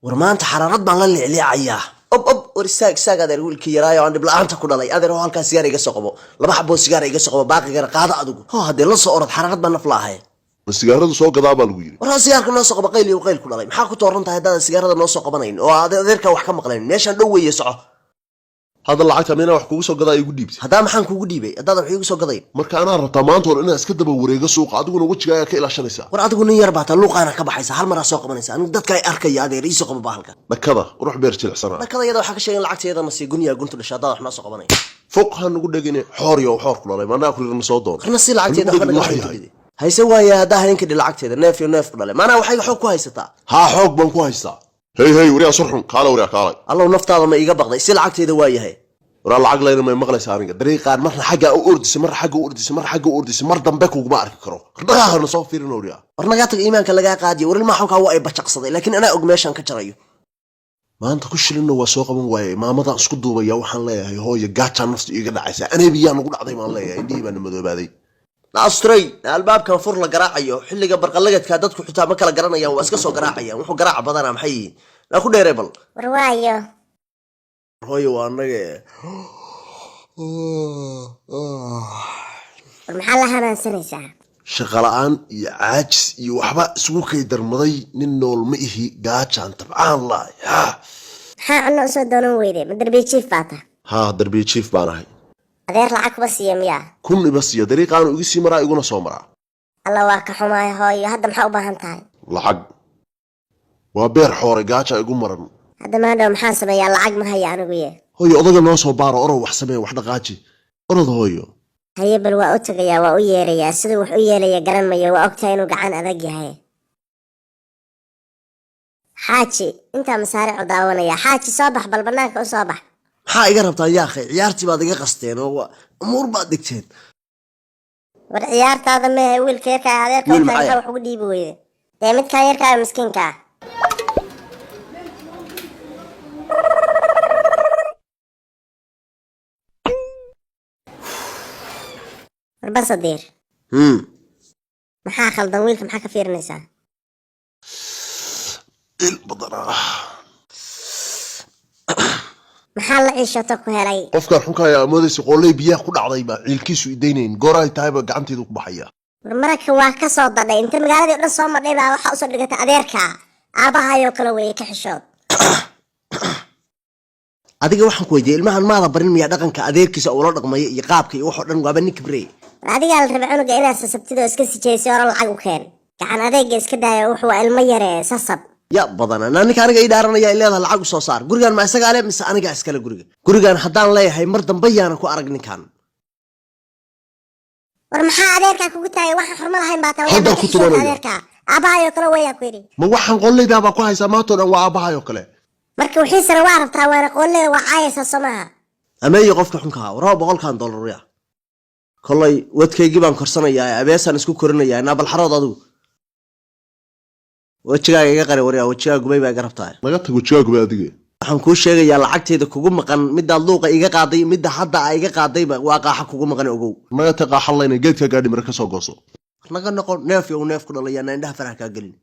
War maanta xaraarad baan la leecleecayaa. Ob ob, war istaag, istaag adeer. Wiilkii yaraayo aan dhib la-aanta ku dhalay, adeer, oo halkaa sigaar iga soo qabo. Laba xaboo sigaar iga soo qabo, baaqigana qaada adigu. Ho, haddee la soo orod, xaraarad baan naf la ahay. Ma sigaaradu soo gadaa baa lagu yidhi? War sigaarka noo soo qabo. Qayl iyo qayl ku dhalay, maxaa ku tooran tahay haddaadan sigaarada noo soo qabanayn oo aad adeerkaa wax ka maqlayn? Meeshaan dhow weeye, soco. Hadda lacagta mina wax kugu soo gadaa igu dhiibtay? Haddaa maxaan kugu dhiibay haddaadan wax iigu soo gadayn? Marka anaa rabtaa maanta hore inaan iska daba wareego suuqa, adiguna wejigaagaa ka ilaashanaysaa. War adigu nin yar baataa, luuqaana ka baxaysa, hal maraa soo qabanaysa. Anigu dadka ay arkaya, adeer, iisoo qabo bahalka. Dhakada qurux beer jilicsanaa. Dhakada iyada waxaa ka sheegan lacagteedana sii gunyaa guntu dhasha haddaad wax noo soo qabanay. Fuq ha nugu dhegine, xoor yo xoor ku dhalay, maanaa kurirna soo doon. Qarna si lacagteeda Hanugu waxba dhegin naga wax yahay. yahay. Hayse waaya, haddaa hayn kadhi lacagteeda, neef iyo neef ku dhalay, maanaa waxayga xoog ku haysataa. Haa, xoog baan ku haystaa. Hey hey, waryaa surxun, kaala, waryaa kaalay. Allow naftaada ma iiga baqday? Si lacagteeda waa yahay. Waraa lacag layna may maqlaysaa? Aniga dariiqaan marna xaggaa u ordisay, marna xagga u ordisay, marna xagga u ordisay, mar dambe kuguma arki karo. Dhaqaaqana soo fiirin, waryaa. War nagaa taga, iimaanka lagaa qaadiyo. War ilmaha xunkaa waa ay bajaqsaday, laakiin anaa og meeshaan ka jarayo. Maanta ku shilinna waa soo qaban waaye. Maamadaan isku duubaya, waxaan leeyahay: "Hooyo, gaajaa naftu iiga dhacaysa, aneebiyaa nagu dhacday," baan leeyahay. Indhihii baana madoobaaday. Na asturay, na albaabkan fur. La garaacayo xilliga barqalagadka, dadku xitaa ma kala garanayaan, waa iska soo garaacayaan. Wuxuu garaaca badanaa maxay yihiin? Naa ku dheeree bal. War waayo? Hooyo, waa annaga. War maxaa la hamaansanaysaa? Shaqo la'aan iyo caajis iyo waxba isugu kay darmaday. Nin nool ma ihi, gaajaan tabcaan lahay. Maxaa cunno usoo doonan weyday? Ma darbiye jiif baa ta? Haa, darbiye jiif baan ahay. Adeer lacag kuma siiya miyaa? Kun iba siiya, dariiqaanu iga sii maraa, iguna soo maraa. Alla, waa ka xumaay hooyo. Hadda maxaa u baahan tahay? Lacag waa beer xoore, gaaja igu maran. Hadda maandhow maxaan sameeyaa? Lacag ma haya anigu ye. Hooyo, odaga noo soo baaro. Orow, wax samee, wax dhaqaaji, orod hooyo. Haye bal, waa u tegayaa, waa u yeerayaa. Siduu wax u yeelaya garan mayo, waa ogtahay inuu gacan adag yahay. Xaaji intaa masaaricu daawanaya. Xaaji, soo bax bal, banaanka u soo bax. Maxaa iga rabtaa yaakhay? Ciyaartii baad iga qasteen oo waa umuur baad dhigteen. War ciyaartaada mehe, wiilka yarkaa adeerka Wiil u tahay. maxay? Maxaa wax ugu dhiibi weyde? Dee midkaan yarkaa ee miskiinka ah. War basadiir. Maxaa khaldan wiilka? Maxaa ka fiirinaysaa? Il badanaa. Maxaa la ciishoto ku helay? Qofkaan xunka ayaa moodaysa qooley biyaha ku dhacday baa ciilkiisu idaynayn. Goor ay tahayba gacanteedu ku baxaya. War maraka waa ka soo dadhay, inta magaaladii o dhan soo madhay baa waxaa usoo dhigatay adeerka. Aabahayoo kale weeye, ka xishood. Adiga waxaan ku weydiiyey, ilmahan maada barin miyaa dhaqanka adeerkiisa ula dhaqmayo iyo qaabka iyo waxoo dhan? Waaba nin kibrey. War adigaa la raba cunuga inaad sasabtid oo iska sijeysay. Hore lacag u keen, gacan adeega iska daayo. Wuxuu waa ilmo yare, sasab. Ya badana, naa ninka aniga ii dhaaranaya, leedaha lacag u soo saar. Gurigan ma isagaa le mise anigaa iskale guriga? Gurigan haddaan leeyahay, mar dambe yaanan ku arag ninkan. War maxaa adeerkaa kugu taagay? Waxaan xurmo lahayn baa tahay. Haddaan ku tumanaya. Adeerkaa aabahayoo kale weeyaan ku yidhi. Ma waxaan qollaydaa baa ku haysaa maantoo dhan? Waa aabahayoo kale. Marka wixiisana waa rabtaa, waana qoolleeda, waa caayaysaa, soo maaha? Ameeyo qofka xunka ahaa. Waraba 100-kan dollar ya kollay wadkaygii baan korsanayaa, abeesaan isku korinayaa. Naa balxarood, adigu wejigaaga iga qari. Waryaa, wejigaa gubay baa iga rabtaa. Naga tag, wejigaaguba adiga. Waxaan kuu sheegayaa lacagteeda kugu maqan, midaad luuqa iga qaaday, midda hadda aa iga qaadayba, waa qaaxa kugu maqan, ogow. Naga tag, qaaxan layna, geedka gaadhi mara ka soo gooso. Naga noqon, neef iyo neef ku dhalayaa. Na indhaha faraha kaa gelin.